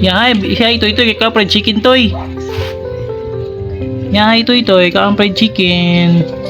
Yeah, hi, hi, Toy Toy, ka fried chicken, Toy. Yeah, hi, Toy Toy, ka ang fried chicken.